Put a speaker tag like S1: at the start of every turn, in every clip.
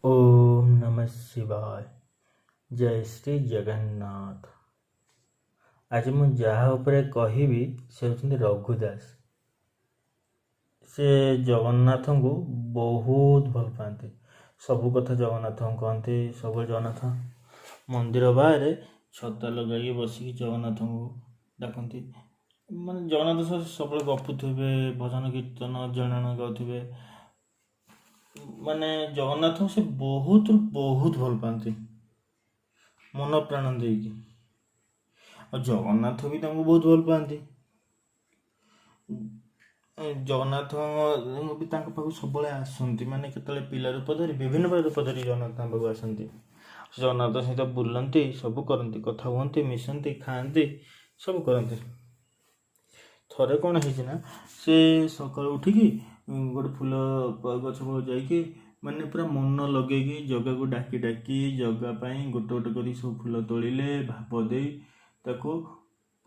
S1: ଓମ୍ ନମଃ ଶିବାୟ, ଜୟ ଶ୍ରୀ ଜଗନ୍ନାଥ। ଆଜି ମୁଁ ଯାହା ଉପରେ କହିବି ସେ ହେଉଛନ୍ତି ରଘୁ ଦାସ। ସେ ଜଗନ୍ନାଥଙ୍କୁ ବହୁତ ଭଲ ପାଆନ୍ତି, ସବୁ କଥା ଜଗନ୍ନାଥଙ୍କୁ କହନ୍ତି। ସବୁବେଳେ ଜଗନ୍ନାଥ ମନ୍ଦିର ବାହାରେ ଛତା ଲଗାଇକି ବସିକି ଜଗନ୍ନାଥଙ୍କୁ ଡାକନ୍ତି, ମାନେ ଜଗନ୍ନାଥ ସହ ସବୁବେଳେ ଗପୁଥିବେ, ଭଜନ କୀର୍ତ୍ତନ ଜଣାଣ ଗାଉଥିବେ। ମାନେ ଜଗନ୍ନାଥଙ୍କୁ ସେ ବହୁତ ବହୁତ ଭଲ ପାଆନ୍ତି ମନ ପ୍ରାଣ ଦେଇକି, ଆଉ ଜଗନ୍ନାଥ ବି ତାଙ୍କୁ ବହୁତ ଭଲ ପାଆନ୍ତି। ଜଗନ୍ନାଥ ବି ତାଙ୍କ ପାଖକୁ ସବୁବେଳେ ଆସନ୍ତି, ମାନେ କେତେବେଳେ ପିଲା ରୂପ ଧରି, ବିଭିନ୍ନ ପ୍ରକାର ରୂପ ଧରି ଜଗନ୍ନାଥ ତାଙ୍କ ପାଖକୁ ଆସନ୍ତି। ଜଗନ୍ନାଥ ସହିତ ବୁଲନ୍ତି, ସବୁ କରନ୍ତି, କଥା ହୁଅନ୍ତି, ମିଶନ୍ତି, ଖାଆନ୍ତି, ସବୁ କରନ୍ତି। ଥରେ କ'ଣ ହେଇଛି ନା, ସେ ସକାଳୁ ଉଠିକି ଗୋଟେ ଫୁଲ ଗଛ ପାଖକୁ ଯାଇକି ମାନେ ପୁରା ମନ ଲଗେଇକି ଜଗାକୁ ଡାକି ଡାକି ଜଗା ପାଇଁ ଗୋଟେ ଗୋଟେ କରି ସବୁ ଫୁଲ ତୋଳିଲେ, ଭାବ ଦେଇ ତାକୁ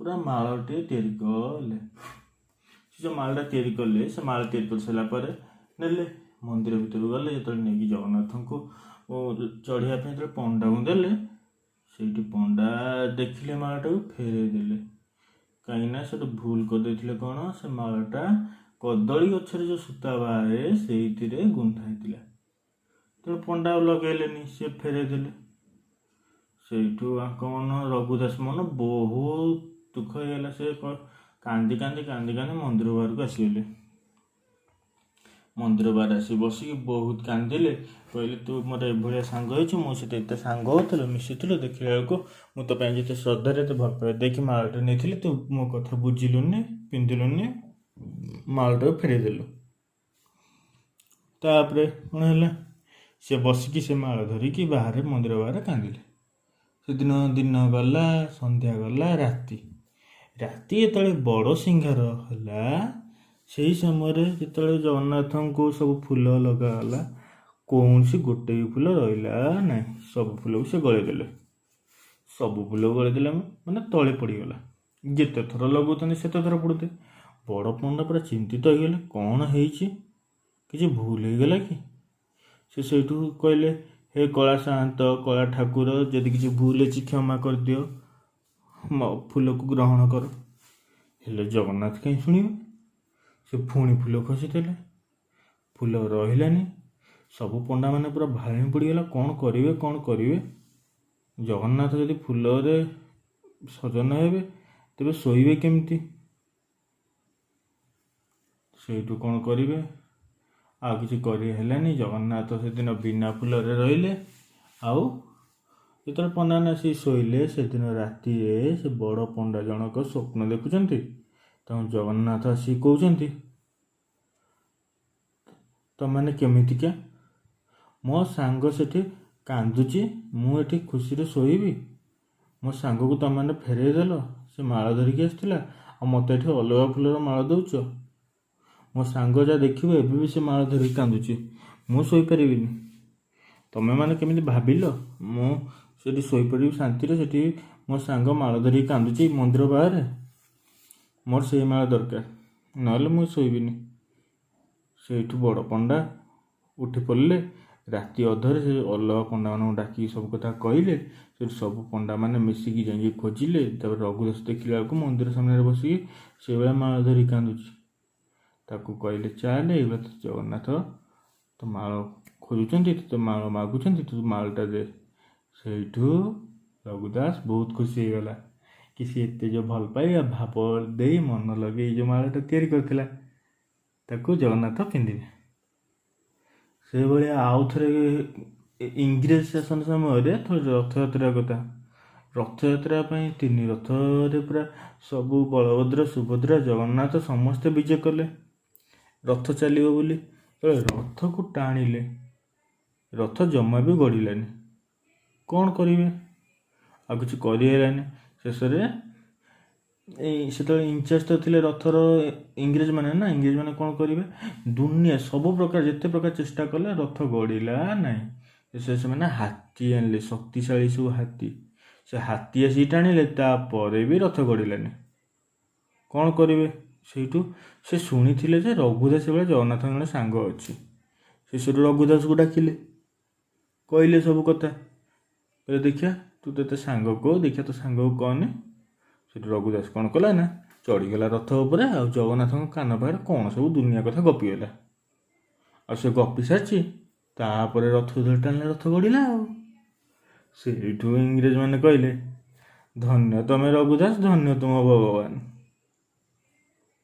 S1: ପୁରା ମାଳଟିଏ ତିଆରି କଲେ। ସେ ଯେଉଁ ମାଳଟା ତିଆରି କଲେ, ସେ ମାଳ ତିଆରି କରିସାରିଲା ପରେ ନେଲେ ମନ୍ଦିର ଭିତରକୁ ଗଲେ। ଯେତେବେଳେ ନେଇକି ଜଗନ୍ନାଥଙ୍କୁ ଚଢ଼ିବା ପାଇଁ ଯେତେବେଳେ ପଣ୍ଡାଙ୍କୁ ଦେଲେ, ସେଇଠି ପଣ୍ଡା ଦେଖିଲେ ମାଳଟାକୁ ଫେରେଇ ଦେଲେ। କାହିଁକିନା ସେଠୁ ଭୁଲ କରିଦେଇଥିଲେ କ'ଣ, ସେ ମାଳଟା କଦଳୀ ଗଛରେ ଯେଉଁ ସୂତା ବାହାରେ ସେଇଥିରେ ଗୁନ୍ଥା ହେଇଥିଲା। ତେଣୁ ପଣ୍ଡା ଆଉ ଲଗେଇଲେନି, ସେ ଫେରେଇ ଦେଲେ। ସେଇଠୁ ଆଙ୍କ ମନ, ରଘୁଦାସ ମନ ବହୁତ ଦୁଃଖ ହେଇଗଲା। ସେ କାନ୍ଦି କାନ୍ଦି କାନ୍ଦି କାନ୍ଦି ମନ୍ଦିର ବାହାରକୁ ଆସିଗଲେ। ମନ୍ଦିର ବାହାରେ ଆସି ବସିକି ବହୁତ କାନ୍ଦିଲେ। କହିଲେ, ତୁ ମୋର ଏଭଳିଆ ସାଙ୍ଗ ହେଇଛୁ, ମୋ ସହିତ ଏତେ ସାଙ୍ଗ ହେଉଥିଲୁ, ମିଶୁଥିଲୁ, ଦେଖିଲା ବେଳକୁ ମୁଁ ତୋ ପାଇଁ ଯେତେ ଶ୍ରଦ୍ଧାରେ ଏତେ ଭଲ ପାଇବା ଦେଇକି ମାଳଟା ନେଇଥିଲି, ତୁ ମୋ କଥା ବୁଝିଲୁନି, ପିନ୍ଧିଲୁନି, ମାଳଟାକୁ ଫେରେଇ ଦେଲୁ। ତାପରେ କ'ଣ ହେଲା, ସେ ବସିକି ସେ ମାଳ ଧରିକି ବାହାରେ ମନ୍ଦିର ବାହାରେ କାନ୍ଦିଲେ। ସେଦିନ ଦିନ ଗଲା, ସନ୍ଧ୍ୟା ଗଲା, ରାତି ରାତି ଯେତେବେଳେ ବଡ଼ ସିଂହାର ହେଲା, ସେଇ ସମୟରେ ଯେତେବେଳେ ଜଗନ୍ନାଥଙ୍କୁ ସବୁ ଫୁଲ ଲଗାଗଲା, କୌଣସି ଗୋଟେ ବି ଫୁଲ ରହିଲା ନାହିଁ। ସବୁ ଫୁଲକୁ ସେ ଗଳେଇ ଦେଲେ। ସବୁ ଫୁଲ ଗଳେଇ ଦେଲେ ମାନେ ତଳେ ପଡ଼ିଗଲା। ଯେତେ ଥର ଲଗାଉଛନ୍ତି ସେତେ ଥର ପଡ଼ୁଥାଏ। ବଡ଼ ପଣ୍ଡା ପୁରା ଚିନ୍ତିତ ହେଇଗଲେ, କ'ଣ ହେଇଛି, କିଛି ଭୁଲ ହେଇଗଲା କି? ସେ ସେଇଠୁ କହିଲେ, ହେ କଳା ସାଆନ୍ତ, କଳା ଠାକୁର, ଯଦି କିଛି ଭୁଲ ହେଇଛି କ୍ଷମା କରିଦିଅ, ଫୁଲକୁ ଗ୍ରହଣ କର। ହେଲେ ଜଗନ୍ନାଥ କାହିଁ ଶୁଣିବେ? ସେ ପୁଣି ଫୁଲ ଖସିଦେଲେ, ଫୁଲ ରହିଲାନି। ସବୁ ପଣ୍ଡାମାନେ ପୁରା ଭାଳେଣି ପଡ଼ିଗଲା, କ'ଣ କରିବେ କ'ଣ କରିବେ? ଜଗନ୍ନାଥ ଯଦି ଫୁଲରେ ସଜ ନ ହେବେ ତେବେ ଶୋଇବେ କେମିତି? ସେଇଠୁ କ'ଣ କରିବେ, ଆଉ କିଛି କରି ହେଲାନି। ଜଗନ୍ନାଥ ସେଦିନ ବିନା ଫୁଲରେ ରହିଲେ। ଆଉ ଯେତେବେଳେ ପଣ୍ଡାମାନେ ଆସି ଶୋଇଲେ, ସେଦିନ ରାତିରେ ସେ ବଡ଼ ପଣ୍ଡା ଜଣକ ସ୍ୱପ୍ନ ଦେଖୁଛନ୍ତି, ତାଙ୍କୁ ଜଗନ୍ନାଥ ଆସିକି କହୁଛନ୍ତି, ତମେମାନେ କେମିତିକା, ମୋ ସାଙ୍ଗ ସେଠି କାନ୍ଦୁଛି, ମୁଁ ଏଠି ଖୁସିରେ ଶୋଇବି, ମୋ ସାଙ୍ଗକୁ ତମେମାନେ ଫେରେଇ ଦେଲ, ସେ ମାଳ ଧରିକି ଆସିଥିଲା, ଆଉ ମୋତେ ଏଠି ଅଲଗା ଫୁଲର ମାଳ ଦେଉଛ। ମୋ ସାଙ୍ଗ ଯାହା ଦେଖିବ ଏବେ ବି ସେ ମାଳ ଧରିକି କାନ୍ଦୁଛି, ମୁଁ ଶୋଇପାରିବିନି। ତମେମାନେ କେମିତି ଭାବିଲ ମୁଁ ସେଠି ଶୋଇପଡ଼ିବି ଶାନ୍ତିରେ? ସେଠି ମୋ ସାଙ୍ଗ ମାଳ ଧରିକି କାନ୍ଦୁଛି ମନ୍ଦିର ବାହାରେ, ମୋର ସେଇ ମାଳ ଦରକାର, ନହେଲେ ମୁଁ ଶୋଇବିନି। ସେଇଠୁ ବଡ଼ ପଣ୍ଡା ଉଠି ପଡ଼ିଲେ। ରାତି ଅଧରେ ସେ ଅଲଗା ପଣ୍ଡାମାନଙ୍କୁ ଡାକିକି ସବୁ କଥା କହିଲେ। ସେଠୁ ସବୁ ପଣ୍ଡାମାନେ ମିଶିକି ଯାଇକି ଖୋଜିଲେ। ତାପରେ ରଘୁଦାସ ଦେଖିଲା ବେଳକୁ ମନ୍ଦିର ସାମ୍ନାରେ ବସିକି ସେଇଭଳିଆ ମାଳ ଧରିକି କାନ୍ଦୁଛି। ତାକୁ କହିଲେ, ଚାଲେ, ଏଇଭଳିଆ ତ ଜଗନ୍ନାଥ ତ ମାଳ ଖୋଜୁଛନ୍ତି, ତୋତେ ମାଳ ମାଗୁଛନ୍ତି, ତୁ ମାଳଟା ଦେ। ସେଇଠୁ ରଘୁଦାସ ବହୁତ ଖୁସି ହେଇଗଲା କି ସେ ଏତେ ଯେଉଁ ଭଲ ପାଇବା ଭାବ ଦେଇ ମନ ଲଗେଇ ଯେଉଁ ମାଳଟା ତିଆରି କରିଥିଲା ତାକୁ ଜଗନ୍ନାଥ ପିନ୍ଧିବେ। ସେଇଭଳିଆ ଆଉ ଥରେ ଇଂରେଜ ଶାସନ ସମୟରେ ଥରେ ରଥଯାତ୍ରା କଥା, ରଥଯାତ୍ରା ପାଇଁ ତିନି ରଥରେ ପୁରା ସବୁ ବଳଭଦ୍ର, ସୁଭଦ୍ରା, ଜଗନ୍ନାଥ ସମସ୍ତେ ବିଜେ କଲେ ରଥ ଚାଲିବ ବୋଲି। ରଥକୁ ଟାଣିଲେ, ରଥ ଜମା ବି ଗଡ଼ିଲାନି। କ'ଣ କରିବେ, ଆଉ କିଛି କରିହେଲାନି। ଶେଷରେ ଏଇ ସେତେବେଳେ ଇନଚାର୍ଜ ତ ଥିଲେ ରଥର ଇଂରେଜମାନେ ନା, ଇଂରେଜମାନେ କ'ଣ କରିବେ, ଦୁନିଆ ସବୁ ପ୍ରକାର ଯେତେ ପ୍ରକାର ଚେଷ୍ଟା କଲେ ରଥ ଗଡ଼ିଲା ନାହିଁ। ଶେଷରେ ସେମାନେ ହାତୀ ଆଣିଲେ, ଶକ୍ତିଶାଳୀ ସବୁ ହାତୀ। ସେ ହାତୀ ଆସିକି ଟାଣିଲେ, ତାପରେ ବି ରଥ ଗଡ଼ିଲାନି। କ'ଣ କରିବେ? ସେଇଠୁ ସେ ଶୁଣିଥିଲେ ଯେ ରଘୁଦାସ ଭଳିଆ ଜଗନ୍ନାଥଙ୍କ ଜଣେ ସାଙ୍ଗ ଅଛି। ସେ ସେଇଠୁ ରଘୁଦାସକୁ ଡାକିଲେ। କହିଲେ ସବୁ କଥା। କହିଲେ ଦେଖିଆ ତୁ ତ ଏତେ ସାଙ୍ଗ କହୁ, ଦେଖିଆ ତୋ ସାଙ୍ଗକୁ କହନି। ସେଠୁ ରଘୁଦାସ କ'ଣ କଲା ନା ଚଢ଼ିଗଲା ରଥ ଉପରେ, ଆଉ ଜଗନ୍ନାଥଙ୍କ କାନ ପାଖରେ କ'ଣ ସବୁ ଦୁନିଆ କଥା ଗପିଗଲା। ଆଉ ସେ ଗପି ସାରିଛି, ତାପରେ ରଥ ଧରି ଟାଣିଲା, ରଥ ଗଡ଼ିଲା। ଆଉ ସେଇଠୁ ଇଂରେଜମାନେ କହିଲେ, ଧନ୍ୟ ତମେ ରଘୁଦାସ, ଧନ୍ୟ ତୁମ ଭଗବାନ।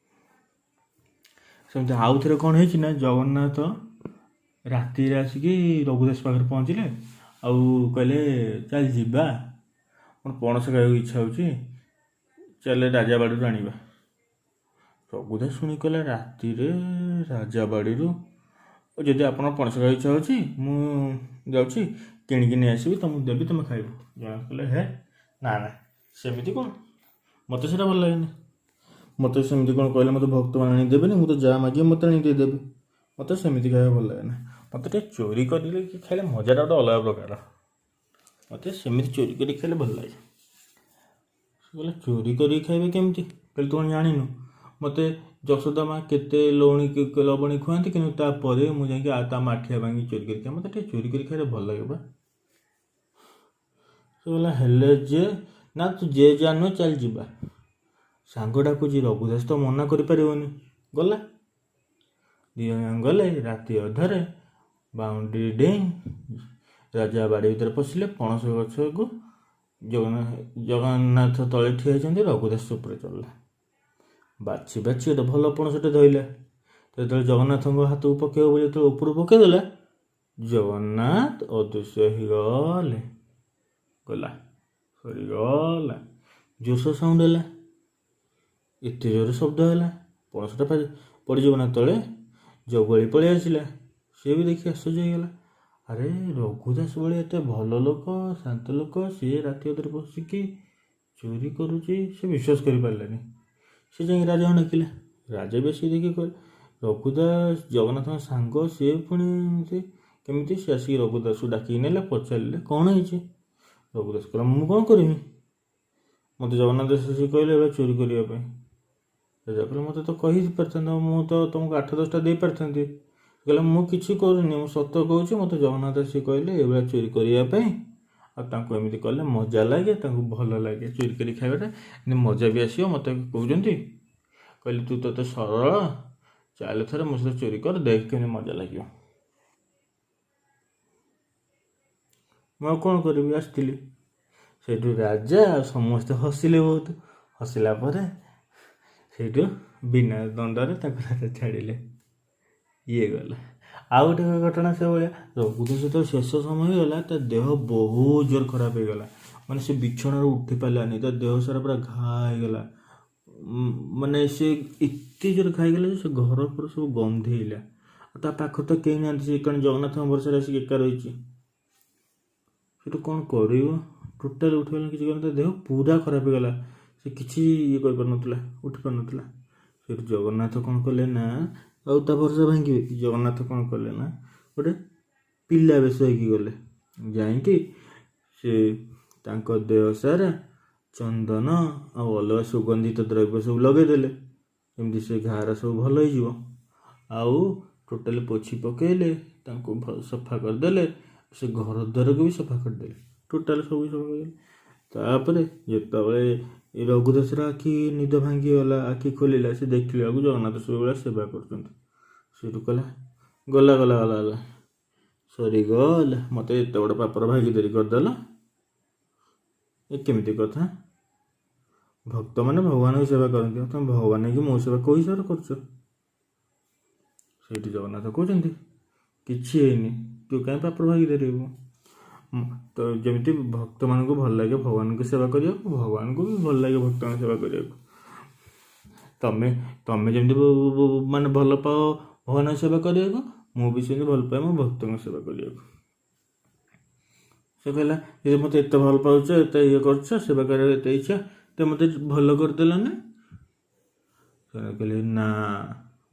S1: ସେମିତି ଆଉ ଥରେ କ'ଣ ହେଇଛି ନା, ଜଗନ୍ନାଥ ରାତିରେ ଆସିକି ରଘୁଦାସ ପାଖରେ ପହଞ୍ଚିଲେ ଆଉ କହିଲେ ଚାଲ ଯିବା, ମୋର ପଣସ ଖାଇବାକୁ ଇଚ୍ଛା ହେଉଛି, ଚାଲେ ରାଜାବାଡ଼ିରୁ ଆଣିବା। ରଘୁଦାସ ଶୁଣି କହିଲା, ରାତିରେ ରାଜାବାଡ଼ିରୁ? ଯଦି ଆପଣ ପଣସ ଖାଇବାକୁ ଇଚ୍ଛା ହେଉଛି, ମୁଁ ଯାଉଛି କିଣିକି ନେଇ ଆସିବି, ତୁମକୁ ଦେବି, ତୁମେ ଖାଇବ। ଜଗନ୍ନାଥ କହିଲେ, ହେ ନା ନା, ସେମିତି କ'ଣ, ମୋତେ ସେଇଟା ଭଲ ଲାଗେନି। ମୋତେ ସେମିତି କ'ଣ କହିଲେ ମୋତେ ଭକ୍ତମାନେ ଆଣି ଦେବେନି? ମୁଁ ତ ଯାହା ମାଗିବି ମୋତେ ଆଣି ଦେଇଦେବେ। ମୋତେ ସେମିତି ଖାଇବା ଭଲ ଲାଗେନା, ମୋତେ ଟିକେ ଚୋରି କରିଲେ କି ଖାଇଲେ ମଜାଟା ଗୋଟେ ଅଲଗା ପ୍ରକାର। ମୋତେ ସେମିତି ଚୋରି କରିକି ଖାଇଲେ ଭଲ ଲାଗେ। ସେ କହିଲେ, ଚୋରି କରିକି ଖାଇବେ କେମିତି? କହିଲେ, ତୁ କ'ଣ ଜାଣିନୁ ମୋତେ ଯଶୋଦା ମା କେତେ ଲହୁଣୀ ଲବଣୀ ଖୁଆନ୍ତି, କିନ୍ତୁ ତାପରେ ମୁଁ ଯାଇକି ତା ମାଠିଆ ଭାଙ୍ଗି ଚୋରି କରି ଖାଏ। ମୋତେ ଟିକେ ଚୋରି କରି ଖାଇଲେ ଭଲ ଲାଗେ ବା। ସେ କହିଲା, ହେଲେ ଯେ ନା, ତୁ ଯେ ଯା ନୁହେଁ, ଚାଲ ଯିବା। ସାଙ୍ଗ ଡାକୁଛି, ରଘୁଦାସ ତ ମନା କରିପାରିବନି, ଗଲା। ଦୁଇ ଜଣ ଗଲେ ରାତି ଅଧରେ ବାଉଣ୍ଡ୍ରି ଡେଇଁ ରାଜା ବାଡ଼ି ଭିତରେ ପଶିଲେ। ପଣସ ଗଛକୁ ଜଗନ୍ନାଥ ତଳେ ଠିଆ ହେଇଛନ୍ତି, ରଘୁଦାସ ଉପରେ ଚଢ଼ିଲା। ବାଛି ବାଛି ଗୋଟେ ଭଲ ପଣସଟେ ଧଇଲା। ଯେତେବେଳେ ଜଗନ୍ନାଥଙ୍କ ହାତକୁ ପକେଇବ ବୋଲି ଯେତେବେଳେ ଉପରକୁ ପକେଇଦେଲା, ଜଗନ୍ନାଥ ଅଦୃଶ୍ୟ ହେଇଗଲେ। ଗଲା, ସରିଗଲା। ଜୋରସୋର ସାଉଣ୍ଡ ହେଲା, ଏତେ ଜୋରେ ଶବ୍ଦ ହେଲା, ପଣସଟା ପଡ଼ିଯିବ ନା ତଳେ। ଜଗୁଆଳି ପଳେଇ ଆସିଲା, ସିଏ ବି ଦେଖି ଆଶ୍ଚର୍ଯ୍ୟ ହେଇଗଲା। ଆରେ, ରଘୁଦାସ ଭଳି ଏତେ ଭଲ ଲୋକ, ଶାନ୍ତ ଲୋକ, ସିଏ ରାତି ଅଧରେ ବସିକି ଚୋରି କରୁଛି? ସେ ବିଶ୍ୱାସ କରିପାରିଲାନି। ସେ ଯାଇକି ରାଜାଙ୍କୁ ଡାକିଲା। ରାଜା ବି ଆସିକି ଦେଖିକି କହିଲେ, ରଘୁଦାସ ଜଗନ୍ନାଥଙ୍କ ସାଙ୍ଗ, ସିଏ ପୁଣି ଏମିତି କେମିତି? ସେ ଆସିକି ରଘୁଦାସକୁ ଡାକିକି ନେଲେ, ପଚାରିଲେ କ'ଣ ହେଇଛି। ରଘୁଦାସ କହିଲା, ମୁଁ କ'ଣ କରିବି, ମୋତେ ଜଗନ୍ନାଥ ଦାସ ଆସିକି କହିଲେ ଏବେ ଚୋରି କରିବା ପାଇଁ। ରାଜା କହିଲେ, ମୋତେ ତ କହିପାରିଥାନ୍ତ, ମୁଁ ତ ତୁମକୁ 8 10ଟା ଦେଇପାରିଥାନ୍ତି। କହିଲା, ମୁଁ କିଛି କରୁନି, ମୁଁ ସତ କହୁଛି, ମୋତେ ଜଗନ୍ନାଥ ଆସିକି କହିଲେ ଏଇଭଳିଆ ଚୋରି କରିବା ପାଇଁ। ଆଉ ତାଙ୍କୁ ଏମିତି କଲେ ମଜା ଲାଗେ, ତାଙ୍କୁ ଭଲ ଲାଗେ ଚୋରି କରି ଖାଇବାଟା, ଏମିତି ମଜା ବି ଆସିବ, ମୋତେ କହୁଛନ୍ତି। କହିଲେ, ତୁ ତ ଏତେ ସରଳ, ଚାଲେ ଥରେ ମୋ ସହିତ ଚୋରି କର, ଦେଖ କେମିତି ମଜା ଲାଗିବ। ମୁଁ ଆଉ କ'ଣ କରିବି, ଆସିଥିଲି। ସେଇଠୁ ରାଜା ଆଉ ସମସ୍ତେ ହସିଲେ ବହୁତ। ହସିଲା ପରେ ସେଇଠୁ ବିନା ଦଣ୍ଡରେ ତାକୁ ରାଜା ଛାଡ଼ିଲେ। ଇଏ ଗଲା ଆଉ ଗୋଟେ ଘଟଣା। ସେଭଳିଆ ରଘୁଦାସ ଯେତେବେଳେ ଶେଷ ସମୟ ହେଇଗଲା, ତା ଦେହ ବହୁତ ଜୋର ଖରାପ ହେଇଗଲା, ମାନେ ସେ ବିଛଣାରୁ ଉଠି ପାରିଲାନି, ତା ଦେହ ସାରା ପୁରା ଘା ହେଇଗଲା। ମାନେ ସେ ଏତେ ଜୋର ଘା ହେଇଗଲା ଯେ ସେ ଘର ପୁରା ସବୁ ଗନ୍ଧେଇଲା। ଆଉ ତା ପାଖରେ ତ କେହି ନାହାନ୍ତି, ସେ କାରଣ ଜଗନ୍ନାଥଙ୍କ ଭରସାରେ ଆସିକି ଏକା ରହିଛି। ସେଠୁ କ'ଣ କରିବ, ଟୋଟାଲି ଉଠି କିଛି କରିନି, ତା ଦେହ ପୁରା ଖରାପ ହେଇଗଲା, ସେ କିଛି ଇଏ କରିପାରୁନଥିଲା, ଉଠି ପାରୁନଥିଲା। ସେଠୁ ଜଗନ୍ନାଥ କ'ଣ କଲେ ନା, ଆଉ ତା ଭରସା ଭାଙ୍ଗିବେ, ଜଗନ୍ନାଥ କ'ଣ କଲେ ନା ଗୋଟେ ପିଲା ବେଶ ହେଇକି ଗଲେ। ଯାଇକି ସେ ତାଙ୍କ ଦେହ ସାରା ଚନ୍ଦନ ଆଉ ଅଲଗା ସୁଗନ୍ଧିତ ଦ୍ରବ୍ୟ ସବୁ ଲଗେଇଦେଲେ, ଯେମିତି ସେ ଘା'ର ସବୁ ଭଲ ହେଇଯିବ। ଆଉ ଟୋଟାଲି ପୋଛି ପକେଇଲେ, ତାଙ୍କୁ ସଫା କରିଦେଲେ, ସେ ଘର ଦ୍ୱାରକୁ ବି ସଫା କରିଦେଲେ, ଟୋଟାଲି ସବୁ ସଫା କରିଦେଲେ। ତାପରେ ଯେତେବେଳେ ଏ ରଘୁଦାସର ଆଖି ନିଦ ଭାଙ୍ଗିଗଲା, ଆଖି ଖୋଲିଲା, ସେ ଦେଖିଲା ବେଳକୁ ଜଗନ୍ନାଥ ସବୁବେଳେ ସେବା କରୁଛନ୍ତି। ସେଇଠୁ କହିଲା, ଗଲା ଗଲା ଗଲା ଗଲା, ସରିଗଲା, ମୋତେ ଏତେ ବଡ଼ ପାପର ଭାଗିଦାରୀ କରିଦେଲା, ଏ କେମିତି କଥା? ଭକ୍ତମାନେ ଭଗବାନଙ୍କ ସେବା କରନ୍ତି, ଆଉ ତମେ ଭଗବାନ ହେଇକି ମୋ ସେବା କୋଉ ହିସାବରେ କରୁଛ? ସେଇଠି ଜଗନ୍ନାଥ କହୁଛନ୍ତି, କିଛି ହେଇନି, ତୁ କାହିଁ ପାପର ଭାଗିଦାରୀ ହେବୁ? ତ ଯେମିତି ଭକ୍ତମାନଙ୍କୁ ଭଲ ଲାଗେ ଭଗବାନଙ୍କୁ ସେବା କରିବାକୁ, ଭଗବାନଙ୍କୁ ବି ଭଲ ଲାଗେ ଭକ୍ତଙ୍କ ସେବା କରିବାକୁ। ତମେ ଯେମିତି ମାନେ ଭଲ ପାଅ ଭଗବାନଙ୍କ ସେବା କରିବାକୁ, ମୁଁ ବି ସେମିତି ଭଲ ପାଏ ମୋ ଭକ୍ତଙ୍କ ସେବା କରିବାକୁ। ସେ କହିଲା, ଯଦି ମୋତେ ଏତେ ଭଲ ପାଉଛ, ଏତେ ଇଏ କରୁଛ, ସେବା କରିବାକୁ ଏତେ ଇଚ୍ଛା, ତ ମୋତେ ଭଲ କରିଦେଲନି? ସେ କହିଲେ, ନା,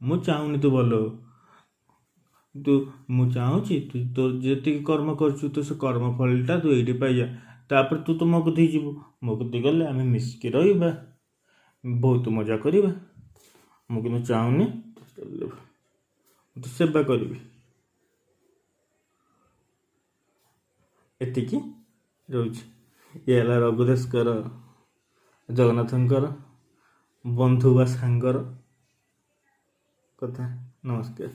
S1: ମୁଁ ଚାହୁଁନି ତୁ ଭଲ ହଉ, ତୁ ମୁଁ ଚାହୁଁଛି ତୁ ତୋର ଯେତିକି କର୍ମ କରୁଛୁ, ତୁ ସେ କର୍ମ ଫଳଟା ତୁ ଏଇଠି ପାଇଯା, ତାପରେ ତୁ ତ ମୋ କତିକି ଯିବୁ, ମୋ କତିକି ଗଲେ ଆମେ ମିଶିକି ରହିବା, ବହୁତ ମଜା କରିବା। ମୁଁ କିନ୍ତୁ ଚାହୁଁନି ମୁଁ ତ ସେବା କରିବି। ଏତିକି ରହୁଛି। ଇଏ ହେଲା ରଘୁଦାସଙ୍କର ଜଗନ୍ନାଥଙ୍କର ବନ୍ଧୁ ବା ସାଙ୍ଗର କଥା। ନମସ୍କାର।